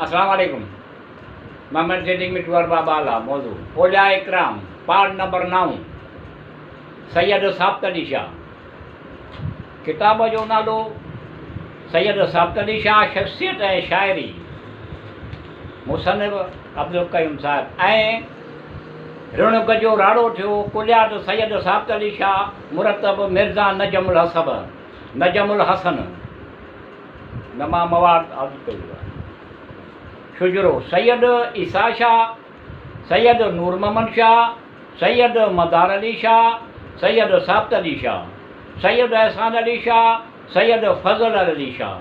السلام عليڪم محمد صديق مٺو ارباب اعليٰ موضوع اولياء اڪرام پارٽ نمبر نو سيد ثابت علي شاهه ڪتاب جو نالو سيد ثابت علي شاهه شخصيت ۽ شاعري مصنف عبدالقيوم صاحب ۽ رڻ گجو راڙو ٿيو ڪليات سيد ثابت علي شاهه مرتب مرزا نجم الحسب نجم الحسن نما مواد عرض ڪيو ويو آهي. شجرو، سيد عيسيٰ شاهه، سيد نور محمد شاهه، سيد مدار علي شاهه، سيد ثابت علي شاهه، سيد احسان علي شاهه، سيد فضل علي شاهه.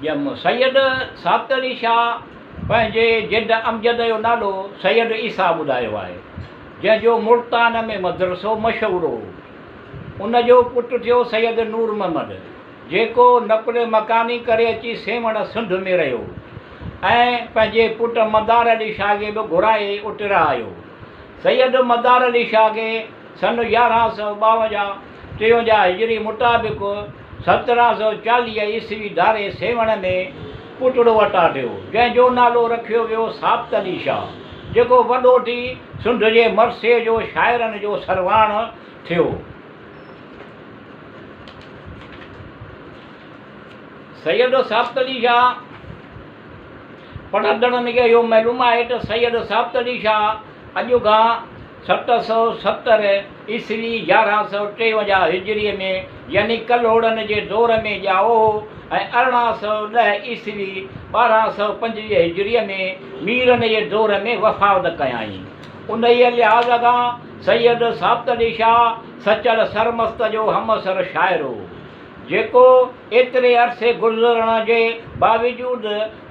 ڄم، سيد ثابت علي شاهه پنهنجي جد امجد جو نالو سيد عيسيٰ ٻڌايو آهي، جنهن جو ملتان ۾ مدرسو مشهور هو. ان جو پٽ ٿيو سيد نور محمد، جيڪو نقل مڪاني ڪري اچي سيوهڻ سنڌ ۾ رهيو ۽ پنهنجي پٽ مدار علي شاهه کي به گهرائي اتي رهايو. سيد مدار علي شاهه کي سن 1152 53 هجري مطابق 1740 عيسوي ڌاري سيوهڻ ۾ پٽڙو عطا ٿيو، جنهن جو نالو رکيو ويو ثابت علي شاهه، جيڪو وڏو ٿي سنڌ جي مرثيي جو شاعرن جو سرواڻ ٿيو. سيد ثابت علي شاهه، پڙهندڙن کي اهو معلوم آهي ته سيد ثابت علي شاهه اڄ کان 770 عيسوي 1153 هجريء ۾ يعني ڪلهوڙن جي دور ۾ ڄائو هو ۽ 1810 عيسوي 1225 هجريء ۾ ميرن جي دور ۾ وفات ڪيائين. انهيء لحاظ کان سيد ثابت علي شاهه سچل سرمست جو همعصر شاعر هو، جيڪو ايتري عرصي گذرڻ جي باوجود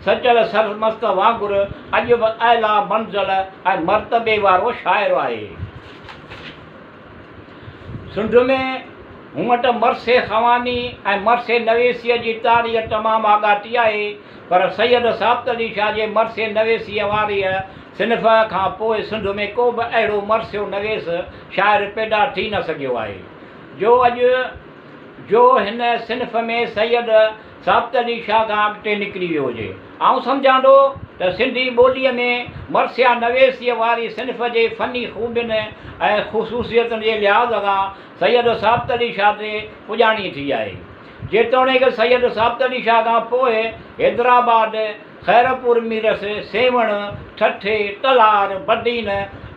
سچل سرمست وانگر اڄ به اعليٰ منزل ۽ مرتبي وارو شاعر آهي. سنڌ ۾ هونء ته مرثيه خواني ۽ مرثيه نويسيء جي تاريخ تمام آڳاٽي آهي، پر سيد ثابت علي شاهه جي مرثيه نويسيء واريء صنف کان پوء سنڌ ۾ ڪو به اهڙو مرثيو نويس شاعر پيدا ٿي نه سگهيو آهي، جو اڄ جو هن صنف ۾ سيد ثابت علي شاهه کان اڳتي نڪري ويو هجي. آئون سمجهان ٿو ته سنڌي ٻوليء ۾ مرثيه نويسيء واري صنف جي فني خوبين ۽ خصوصيتن جي لحاظ کان سيد ثابت علي شاهه تي پڄاڻي ٿي آهي. جيتوڻيڪ سيد ثابت علي شاهه کان پوء حيدرآباد، خيرپور ميرس، سيوهڻ، ٺٽي، تلهار، بدين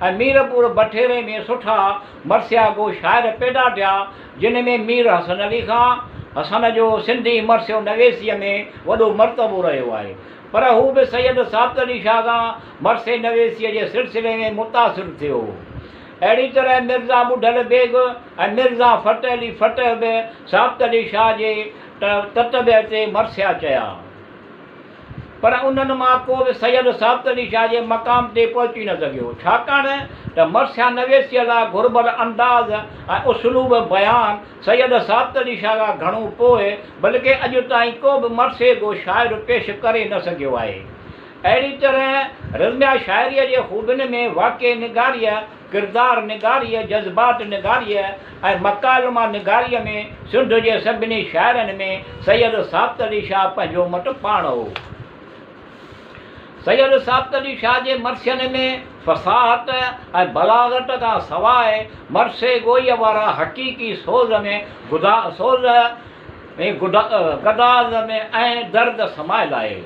۽ ميرپور بٺيري ۾ سٺا مرثيه گو شاعر پيدا ٿيا، جن ۾ مير حسن علي خان حسن جو سنڌي مرثيو نويسيء ۾ وڏو مرتبو رهيو آهي، پر هو به سيد ثابت علي شاهه کان مرثيه نويسيء جي سلسلي ۾ متاثر ٿيو هو. اهڙي طرح مرزا ٻڍل بيگ ۽ مرزا فتح علي فتح به ثابت علي شاهه جي تتبع تي مرثيا چيا. پر انهن مان ڪو به سيد ثابت علي شاهه جي مقام تي پهچي نه سگهيو، ڇاڪاڻ ته مرثيه نويسيء لاء گهربل انداز ۽ اسلوب بيان سيد ثابت علي شاهه کان گهڻو پوء، بلڪه اڄ تائين ڪو به مرثيه گو شاعر پيش ڪري نه سگهيو آهي. اهڙي طرح رزميه شاعريء جي خوبين ۾ واقع نگاريء، ڪردار نگاريء، جذبات نگاريء ۽ مڪالمه نگاريء ۾ سنڌ جي سڀني شاعرن ۾ سيد ثابت علي شاهه پنهنجو مٽ پاڻ هو. سيد ثابت علي شاهه جي مرثين ۾ فصاحت ۽ بلاغت کان سواء مرثيه گوئيء وارا حقيقي سوز ۾ سوز ۽ گداز ۾ ۽ درد سمايل آهي.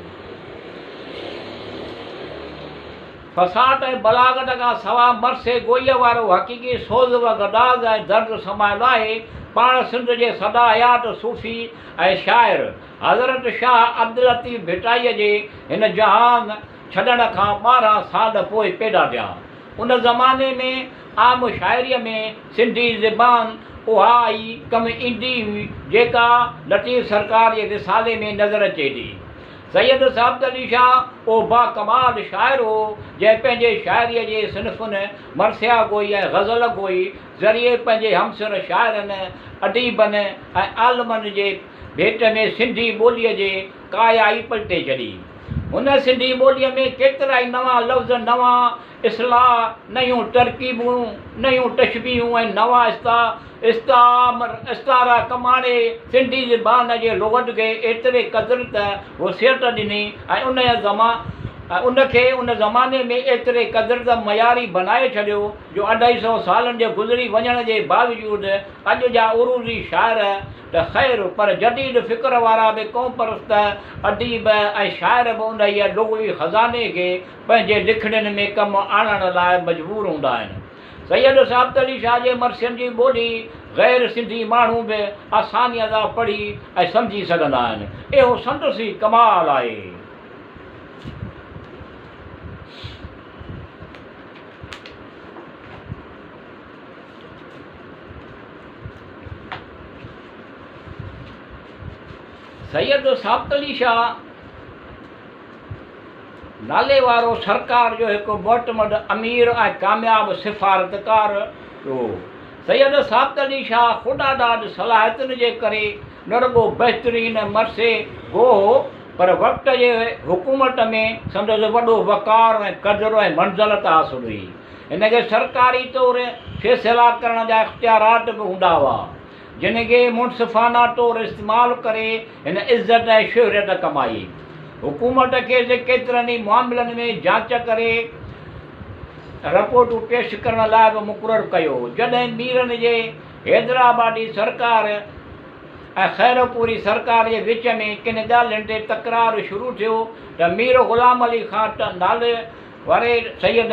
فصاحت ۽ بلاغت کان سوا مرثيه گوئيء وارو حقيقي سوز و گداز ۽ درد سمايل آهي. پاڻ سنڌ جي سدا حيات صوفي ۽ شاعر حضرت شاهه عبداللطيف ڀٽائيء جي هن جهان ڇڏڻ کان 12 سال پوء پيدا ٿيا. ان زماني ۾ عام شاعريء ۾ سنڌي زبان اها ئي ڪم ايندي هئي، جيڪا لطيف سرڪار جي رسالي ۾ نظر اچي ٿي. سيد ثابت علي شاهه اهو باڪمال شاعر هو، جنهن پنهنجي شاعريء جي صنفن مرثيه گوئي ۽ غزل گوئي ذريعي پنهنجي همعصر شاعرن، اديبن ۽ عالمن جي ڀيٽ ۾ سنڌي ٻوليء جي ڪايا ئي پلٽي ڇڏي. هن سنڌي ٻوليء ۾ ڪيترائي نوان لفظ، نوان اصلاح، نيون ترڪيبون، نيون تشبيهون ۽ نوان استعارا ڪم آڻي سنڌي زبان جي لغت کي ايتري قدر ته وسعت ڏني ۽ ان کي ان زماني ۾ ايتري قدر ته معياري بنائي ڇڏيو جو اڍائي سئو سالن جي گذري وڃڻ جي باوجود اڄ جا عروضي شاعر ته خير پر جديد فڪر وارا به قومپرست اديب ۽ شاعر به انهيء لغوي خزاني کي پنهنجي لکڻين ۾ ڪم آڻڻ لاء مجبور هوندا آهن. سيد ثابت علي شاهه جي مرثين جي ٻولي غير سنڌي ماڻهو به آسانيء سان پڙهي ۽ سمجهي سگهندا آهن. اهو سندس ئي ڪمال آهي. سيد ثابت علي شاهه نالي وارو سرڪار جو هڪ معتمد امير ۽ ڪامياب سفارتڪار هو. سيد ثابت علي شاهه خداداد صلاحيتن جي ڪري نه رڳو بهترين مرثي گو هو پر وقت جي حڪومت ۾ سندس وڏو وقار ۽ قدر ۽ منزلت حاصل هئي. هن کي سرڪاري طور فيصلا ڪرڻ جا اختيارات به هوندا هئا، جن کي منصفانه طور استعمال ڪري هن عزت ۽ شهرت ڪمائي. حڪومت کيس ڪيترن ئي معاملن ۾ جاچ ڪري رپورٽون پيش ڪرڻ لاء به مقرر ڪيو. جڏهن ميرن جي حيدرآبادي سرڪار ۽ خيرپوري سرڪار جي وچ ۾ ڪن ڳالهين تي تڪرار شروع ٿيو ته مير غلام علي خان نالي واري سيد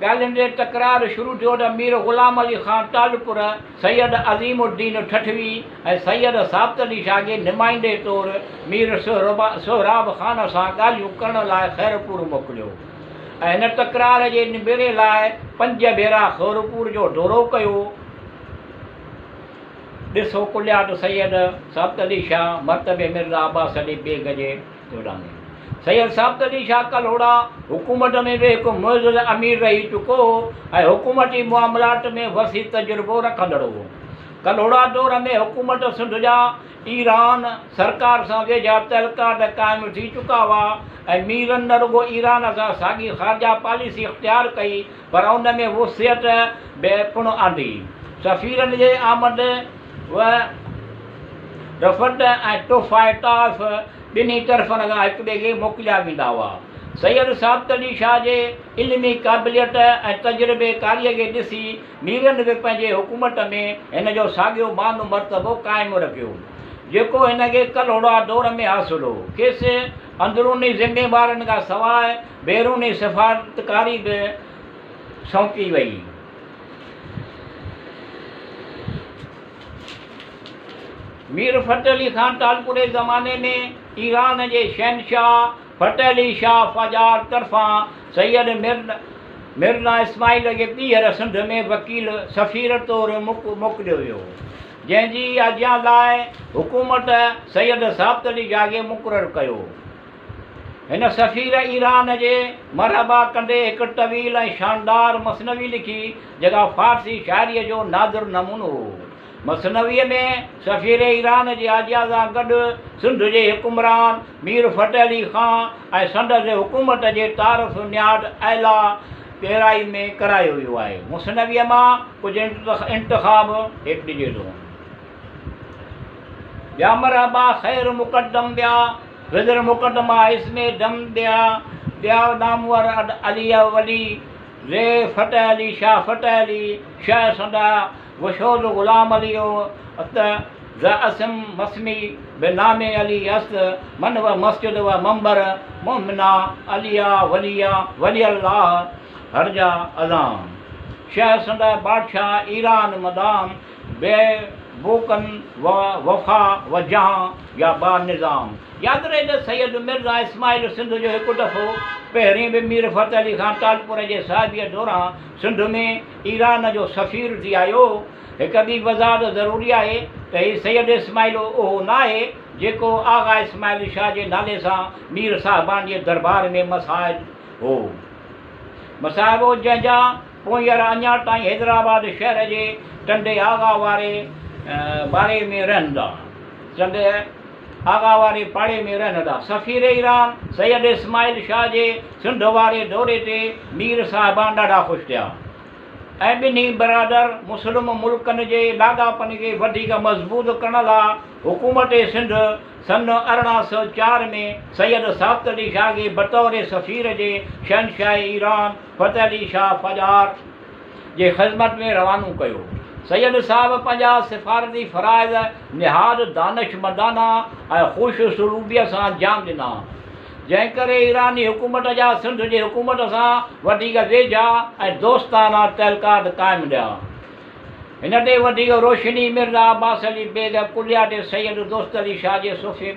ڳالهين تي تڪرار شروع ٿيو ته مير غلام علي خان ٽالپر، سيد عظيم الدين ٺٽوي ۽ سيد ثابت علي شاهه کي نمائندي طور مير سهراب خان سان ڳالهيون ڪرڻ لاء خيرپور موڪليو ۽ هن تڪرار جي نبيري لاء پنج ڀيرا خيرپور جو دورو ڪيو. ڏسو ڪليات سيد ثابت علي شاهه مرتبي مرزا عباس علي بيگ جي دوران سيد ثابت علي شاهه ڪلهوڙا حڪومت ۾ به هڪ معزز امير رهي چڪو هو ۽ حڪومتي معاملات ۾ وسيع تجربو رکندڙ هو. ڪلهوڙا دور ۾ حڪومت سنڌ جا ايران سرڪار سان ويجها تعلقات قائم ٿي چڪا هئا ۽ ميرن نه رڳو ايران سان ساڳي خارجه پاليسي اختيار ڪئي پر ان ۾ وسعت به پڻ آندي. سفيرن جي آمد و رفت ۽ تحفه تحائف ٻنهي طرفن کان هڪ ٻئي کي موڪليا ويندا هئا. سيد ثابت علي شاهه جي علمي قابليت ۽ تجربي ڪاريء کي ڏسي ميرن به پنهنجي حڪومت ۾ هن جو ساڳيو مان و مرتبو قائم رکيو، جيڪو هن کي ڪلهوڙا دور ۾ حاصل هو. کيس اندروني ذميوارين کان سواء بيروني سفارتڪاري به سونپي وئي. مير فتح علي خان ٽالپري زماني ۾ ايران جي شهنشاهه فتح علي شاهه قاجار طرفان سيد ميرزا اسماعيل کي ٻيهر سنڌ ۾ وڪيل سفير طور موڪليو ويو، جنهن جي آجيان لاء حڪومت سيد ثابت علي شاهه کي مقرر ڪيو. هن سفير ايران جي مرحبا ڪندي هڪ طويل ۽ شاندار مثنوي لکي، جيڪا فارسي شاعريء جو نادر نمونو هو. مثنويء ۾ سفير ايران جي آجيان سان گڏ سنڌ جي حڪمران مير فتح علي خان ۽ سندس حڪومت جي تعارف نهايت اعليٰ پيرائي ۾ ڪرايو ويو آهي. مثنويء مان ڪجهه انتخاب هيٺ ڏجي ٿو. ٻيا مرحبا خير مقدم ٻيا خضر مقدمه اسم دم ٻيا ٻيا نامور علي ولي زي فتح علي شاهه فتح علي شهه سندا وشود غلام علي ات ز اسم مسمي بنام علي است من و مسجد و منبر مؤمنا عليا وليا ولي الله هرجا اذان شهه سندا بادشاهه ايران مدام بي بوڪن و وفا و جهان يا با نظام. ياد رهي ته سيد مرزا اسماعيل سنڌ جو هڪ دفعو پهرين به مير فتح علي خان ٽالپر جي صاحبيء دوران سنڌ ۾ ايران جو سفير ٿي آيو هو. هڪ ٻي وضاحت ضروري آهي ته هي سيد اسماعيل اهو ناهي جيڪو آغا اسماعيل شاهه جي نالي سان مير صاحبان جي دربار ۾ مصاحب هو. مصاحب هو جنهن جا پونئير اڃا تائين حيدرآباد شهر جي ٽنڊي آغا واري ٻاري ۾ رهن ٿا. آغا واري پاڙي ۾ رهندا. سفير ايران سيد اسماعيل شاهه جي سنڌ واري دوري تي مير صاحبان ڏاڍا خوش ٿيا ۽ ٻنهي برادر مسلم ملڪن جي لاڳاپن کي وڌيڪ مضبوط ڪرڻ لاء حڪومت سنڌ سن 1804 ۾ سيد ثابت علي شاهه کي بطور سفير جي شهنشاهه ايران فتح علي شاهه فجار جي خدمت ۾ روانو ڪيو. سيد صاحب پنهنجا سفارتي فرائض نهاد دانشمندانه ۽ خوش اسلوبيء سان انجام ڏنا، جنهن ڪري ايراني حڪومت جا سنڌ جي حڪومت سان وڌيڪ ويجها ۽ دوستانه تعلقات قائم رهيا. هن تي وڌيڪ روشني مرزا عباس علي بيگ ڪليات سيد دوست علي شاهه جي صفحي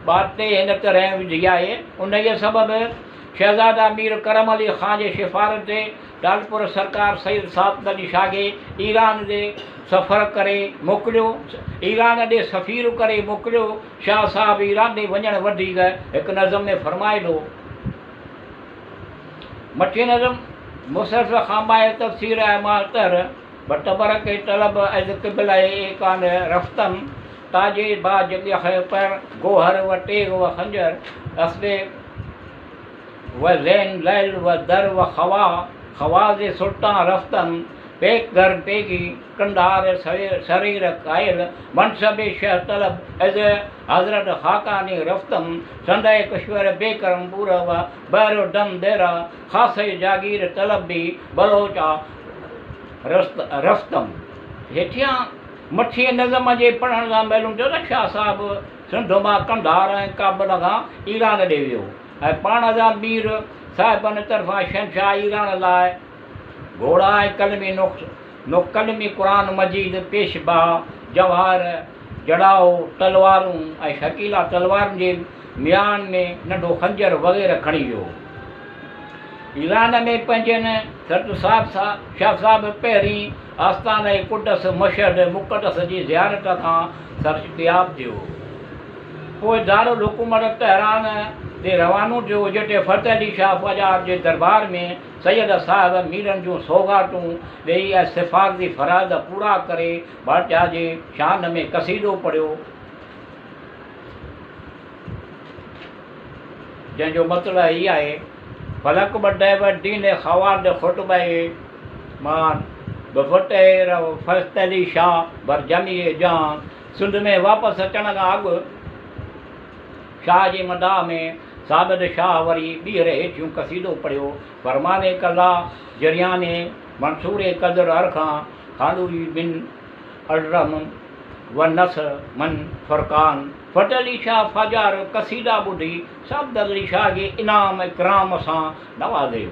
ٻار تي هن طرح وڌي آهي، انهيء سبب شهزاده مير ڪرم علي خان جي سفارش تي ٽالپر سرڪار سيد ثابت علي شاهه کي ايران ڏي سفر ڪري موڪليو، ايران ڏي سفير ڪري موڪليو. شاهه صاحب ايران ڏي وڃڻ وڌيڪ هڪ نظم ۾ فرمائي ٿو. مٿين نظم مسلسل خامائي تفسير اعمال طهر بتبرڪ طلب از قبله ايقان رفتم تاجي با جڳهه پر گوهر و تيغ و خنجر اسب و زين لعل و در و خوا خواز سلطان رفتم پيڪ گهر پيگي قنڌار سرير قائل منصب شه طلب از حضرت خاقاني رفتم سندء ڪشور بي ڪرم پور و بحر و دم ديرا خاصي جاگير طلب بي بلوچا رفتم. هيٺيان مٿين نظم جي پڙهڻ سان معلوم ٿيو ته شاهه صاحب سنڌ مان قنڌار ۽ ڪابل کان ايران ڏي ويو ۽ پاڻ سان مير صاحبن طرفان شهنشاهه ايران لاء گهوڙا ۽ قلمي قلمي قرآن مجيد، پيش با، جواهر، جڙائو، تلوارون ۽ شڪيلا تلوارن جي مياڻ ۾ ننڍو خنجر وغيره کڻي ويو. ايران ۾ پنهنجن سرت صاحب شاهه صاحب پهرين آستانه قدس مشهد مقدس جي زيارت کان سرشتياب ٿيو. پوء دارالحڪومت تهران ڏي روانو ٿيو، جتي فتح علي شاهه قاجار جي دربار ۾ سيد صاحب ميرن جون سوغاتون ڏيئي ۽ سفارتي فرائض پورا ڪري بادشاهه جي شان ۾ قصيدو پڙهيو، جنهن جو مطلع هي آهي، فلڪ ٻڍي و دين خوارد خطبه مان بفتح رو فتح علي شاهه بر جميع جهان. سنڌ ۾ واپس اچڻ کان اڳ شاهه جي مداح ۾ ثابت شاهه وري ٻيهر هيٺيون قصيدو پڙهيو، فرمان قضا جريان منصور قدر ارکان خانوي بن الرحم و نصر من فرقان. فتح علي شاهه فاجار قصيدا ٻڌي ثابت علي شاهه کي انعام اڪرام سان نوازيو.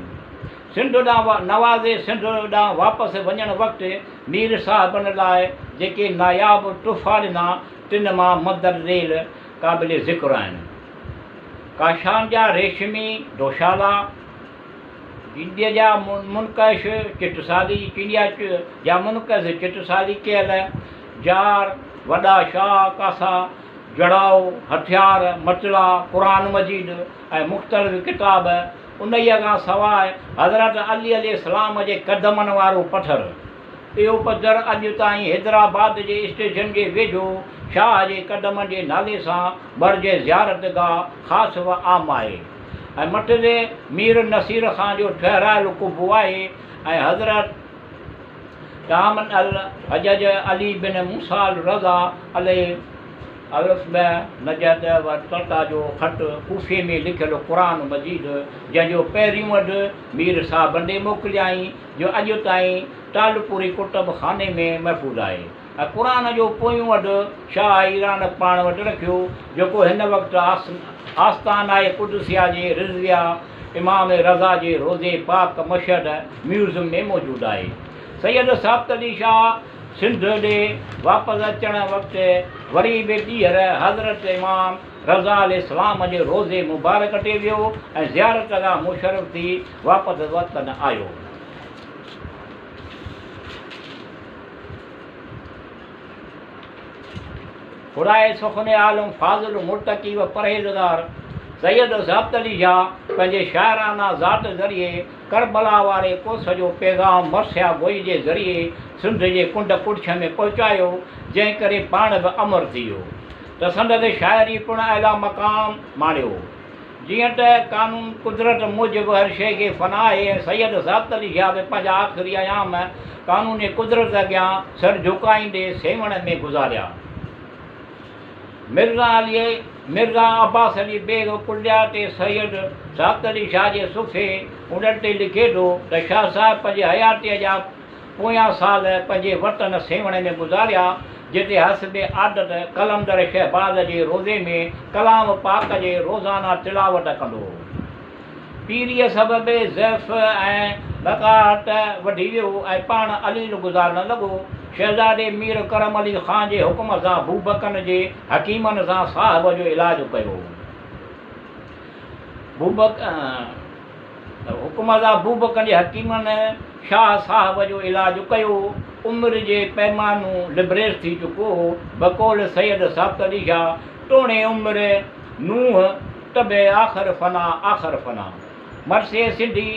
سنڌ ڏانهن نوازي سنڌ ڏانهن واپس وڃڻ وقت مير صاحبن لاء جيڪي ناياب تحفا ڏنا، تن مان مندر ذيل قابل ذڪر آهن. ڪاشان جا ريشمي دوشالا، چينڊيء جا منقش چٽسالي، چينڊيا جا منقش چٽسالي ڪيل جار، وڏا شاهه ڪاسا، جڙائو، هٿيار، مطلع، قرآن مجيد ۽ مختلف ڪتاب، انهيء کان سواء حضرت علي عليه السلام جي قدمن وارو پٿر. اهو پٿر اڄ تائين حيدرآباد جي اسٽيشن جي ويجهو شاهه جي قدمن جي نالي سان مرجع زيارت گاهه خاص و عام آهي ۽ مٿي مير نصير خان جو ٺهرايل قبو آهي ۽ حضرت طامن الحجج علي بن موسيٰ الرضا عليه الف ب نجد و تلتا جو خط ڪوفي ۾ لکيل قرآن مجيد جنهن جو پهريون اڌ مير صاحبن ڏي موڪليائين جو اڄ تائين ٽالپوري ڪتب خاني ۾ محفوظ آهي ۽ قرآن جو پويون اڌ شاهه ايران پاڻ وٽ رکيو جيڪو هن وقت آستانه قدسيه جي رضويه امام رضا جي روضي پاڪ مشهد ميوزم ۾ موجود آهي. سيد ثابت علي شاهه سنڌ ڏي واپس اچڻ وقت وري به ٻيهر حضرت امام رضا عليه السلام جي روضي مبارڪ تي ويو ۽ زيارت کان مشرف ٿي واپس وطن آيو. خداء سخن عالم فاضل متقي و پرهيزگار سيد ثابت علي شاهه پنهنجي شاعرانه ذات ذريعي ڪربلا واري ڪوس جو پيغام مرثيه گوئي جي ذريعي سنڌ جي ڪنڊ ڪڙڇ ۾ پهچايو، جنهن ڪري پاڻ به امر ٿي ويو. ته سندس شاعري پڻ اعليٰ مقام ماڻيو. جيئن ته قانون قدرت موجب هر شيء کي فنا آهي ۽ سيد ثابت علي شاهه به پنهنجا آخري ايام قانون قدرت اڳيان سر جهڪائيندي سيوهڻ ۾ گذاريا. مرزا علي مرزا عباس علي بيگ ڪليات سيد ثابت علي شاهه جي صفحي انهن تي لکي ٿو ته شاهه صاحب پنهنجي حياتيء جا پويان سال پنهنجي وطن سيوهڻ ۾ گذاريا، جتي حسب عادت قلندر شهباز جي روضي ۾ ڪلام پاڪ جي روزانه تلاوت ڪندو هو. پيريء سبب ضعف ۽ بقاعت وڌي ويو ۽ پاڻ عليل گذارڻ لڳو. شهزادي مير ڪرم علي خان جي حڪم سان بوبڪن جي حڪيمن سان صاحب جو علاج ڪيو. بوبڪ. حڪم سان بوبڪن جي حڪيمن شاهه صاحب جو علاج ڪيو. عمر جي پيمانو لبريز ٿي چڪو هو. بقول سيد ثابت علي شاهه، توڻي عمر نوح ته به آخر فنا آخر فنا. مرثيه سنڌي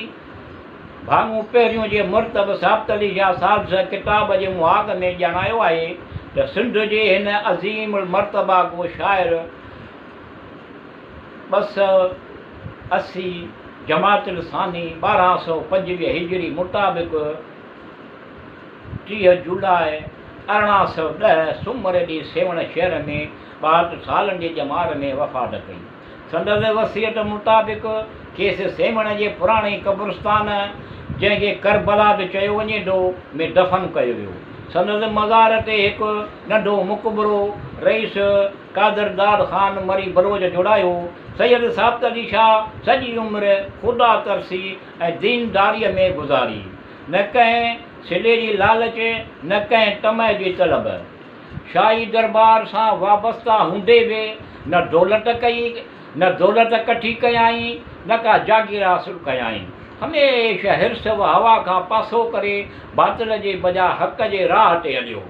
ڀاڱو پهريون جي مرتب ثابت علي شاهه ثالث ڪتاب جي مهاڳ ۾ ڄاڻايو آهي ته سنڌ جي هن عظيم المرتبه گو شاعر 280 جماعت الثاني 1225 هجري مطابق 30 جولاء 1810 سومر ڏينهن سيوهڻ شهر ۾ 62 سالن جي ڄمار ۾ وفات ڪئي. سندس وصيت مطابق کيس سيوهڻ جي پراڻي قبرستان، جنهن کي ڪربلا به چيو وڃي ٿو، ۾ دفن ڪيو ويو. سندس مزار تي هڪ ننڍو مقبرو رئيس قادر داد خان مري بلوچ جوڙايو. سيد ثابت علي شاهه سڄي عمر خدا ترسي ۽ دينداريء ۾ گذاري. نه ڪنهن صلي جي لالچ، نه ڪنهن طمع جي طلب. شاهي دربار سان وابسته هوندي به نه دولت ڪئي، نه دولت ڪٺي ڪيائين، نه ڪا جاگير حاصل ڪيائين. هميشه حرص و هوا کان پاسو ڪري باطل جي بجاء حق جي راهه تي هليو.